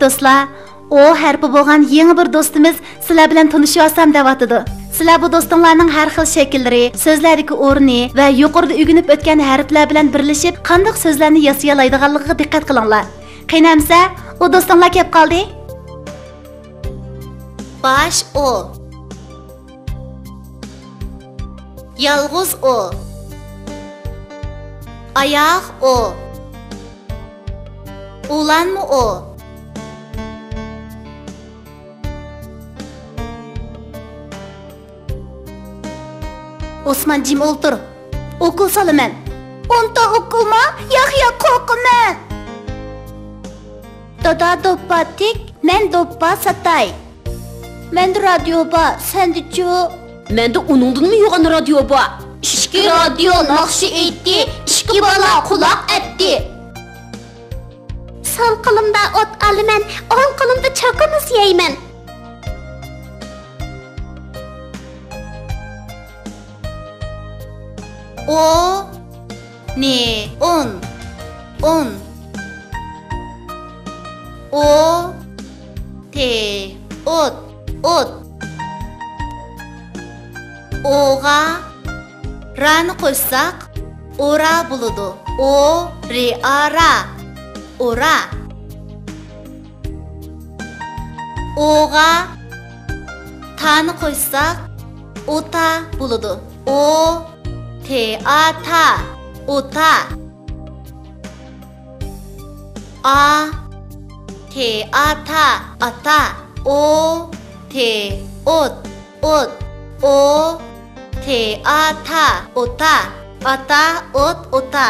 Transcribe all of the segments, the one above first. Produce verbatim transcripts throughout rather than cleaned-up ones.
دوستلار، ئو ھەرپى بولغان يېڭى بىر دوستىمىز سىلەر بىلەن تونۇشۇۋالسام دەۋاتىدۇ. سىلەر بۇ دوستۇڭلارنىڭ ھەر خىل شەكىللىرى، سۆزلەردىكى ئورنى ۋە يۇقىرىدا ئۆگىنىپ ئۆتكەن ھەرپلەر بىلەن بىرلىشىپ قانداق سۆزلەرنى ياسىيالايدىغانلىقىغا دىققەت قىلىڭلار. قېنى ئەمسە، ئۇ دوستۇڭلار كەپ قالدى. باش ئو. يالغۇز ئو. ئاياغ ئو. ئۇلانما ئو. ئوسمان، جىم ئولتۇر. ئوكۇل سالىمەن. ئونتا ئوكۇلما؟ ياق، ياق، قورقىمەن. دادا دوپپا تىك، مەن دوپپا ساتاي. مەندە رادىيو بار، سەندىچۇ؟ مەندە ئۇنىڭدىنمۇ يوغان رادىيو بار. ئىككى رادىيو ناخشا ئېيتتى، ئىككى بالا قۇلاق ئەتتى. سول قولۇمدا ئوت ئالىمەن، ئوڭ قولۇمدا چوكىمۇز يەيمەن. ئو، نى، ئون، ئون. ئو، تى، ئوت، ئوت. ئوغا رانى قوشساق، ئورا بولىدۇ. ئو، رى، ئا، را. ئورا. ئوغا تانى قوشساق، ئوتا بولىدۇ. ئو، تى، ئا، تا. ئوتا. ئا، تى، ئا، تا. ئاتا. ئو، تى، ئوت، ئوت. ئو، تى، ئا، تا. ئوتا. ئاتا، ئوت، ئوتا.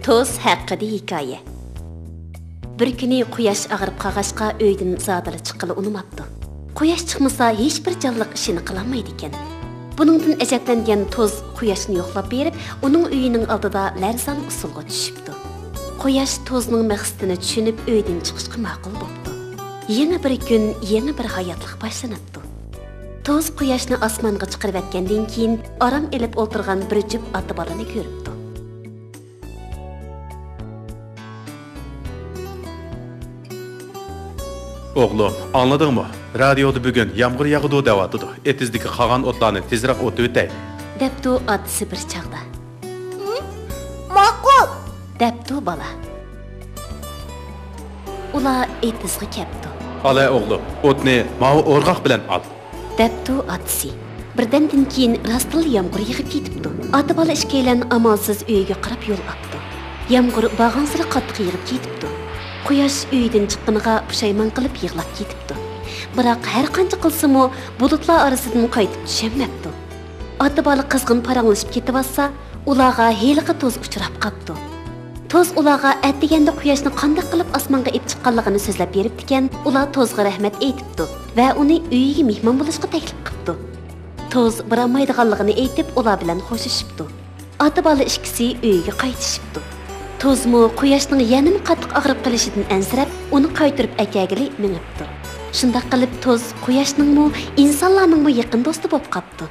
توز ھەققىدە ھېكايە. بىر كۈنى قۇياش ئاغرىپ قالغاچقا، ئۆيدىن زادىلا چىققىلى ئۇنىماپتۇ. قۇياش چىقمىسا، ھېچبىر جانلىق ئىشىنى قىلالمايدىكەن. بۇنىڭدىن ئەجەبلەنگەن توز قۇياشنى يوقلاپ بېرىپ، ئۇنىڭ ئۆيىنىڭ ئالدىدا لەرزان ئۇسسۇلغا چۈشۈپتۇ. قۇياش توزنىڭ مەقسىتىنى چۈشىنىپ، ئۆيدىن چىقىشقا ماقۇل بوپتۇ. يېڭى بىر كۈن، يېڭى بىر ھاياتلىق باشلىنىپتۇ. توز قۇياشنى ئاسمانغا چىقىرىۋەتكەندىن كېيىن، ئارام ئېلىپ ئولتۇرغان بىر جۈپ ئاتا بالىنى كۆرۈپتۇ. ئوغلۇم، ئاڭلىدىڭمۇ؟ رادىيودا بۈگۈن يامغۇر ياغىدۇ دەۋاتىدۇ. ئېتىزدىكى قالغان ئوتلارنى تېزرەك ئوتۇۋېتەي. دەپتۇ ئاتىسى بىر چاغدا. ھە؟ ماقۇل! دەپتۇ بالا. ئۇلار ئېتىزغا كەپتۇ. ئالاي ئوغلۇم، ئوتنى ماۋۇ ئورغاق بىلەن ئال. دەپتۇ ئاتىسى. بىردەمدىن كېيىن راستلا يامغۇر يېغىپ كېتىپتۇ. ئاتا بالا ئىككىيلەن ئامالسىز ئۆيىگە قاراپ يول ئاپتۇ. يامغۇر بارغانسېرى قاتتىق يېغىپ كېتىپتۇ. قۇياش ئۆيىدىن چىققىنىغا پۇشايمان قىلىپ يىغلاپ كېتىپتۇ. بىراق ھەرقانچە قىلسىمۇ، بۇلۇتلار ئارىسىدىن قايتىپ چۈشەلمەپتۇ. ئاتا بالا قىزغىن پاراڭلىشىپ كېتىۋاتسا، ئۇلارغا ھېلىقى توز ئۇچراپ قاپتۇ. توز ئۇلارغا ئەتىگەندە قۇياشنى قانداق قىلىپ ئاسمانغا ئېلىپ چىققانلىقىنى سۆزلەپ بېرىپتىكەن، ئۇلار توزغا رەھمەت ئېيتىپتۇ ۋە ئۇنى ئۆيىگە مېھمان بولۇشقا تەكلىپ قىپتۇ. توز بارالمايدىغانلىقىنى ئېيتىپ، ئۇلار بىلەن خوشلىشىپتۇ. ئاتا بالا ئىككىسى ئۆيىگە قايتىشىپتۇ. توزمۇ قۇياشنىڭ يەنىمۇ قاتتىق ئاغرىپ قېلىشىدىن ئەنسىرەپ، ئۇنى قايتۇرۇپ ئەكەلگىلى مېڭىپتۇ. شۇنداق قىلىپ، توز قۇياشنىڭمۇ، ئىنسانلارنىڭمۇ يېقىن دوستى بولۇپ قاپتۇ.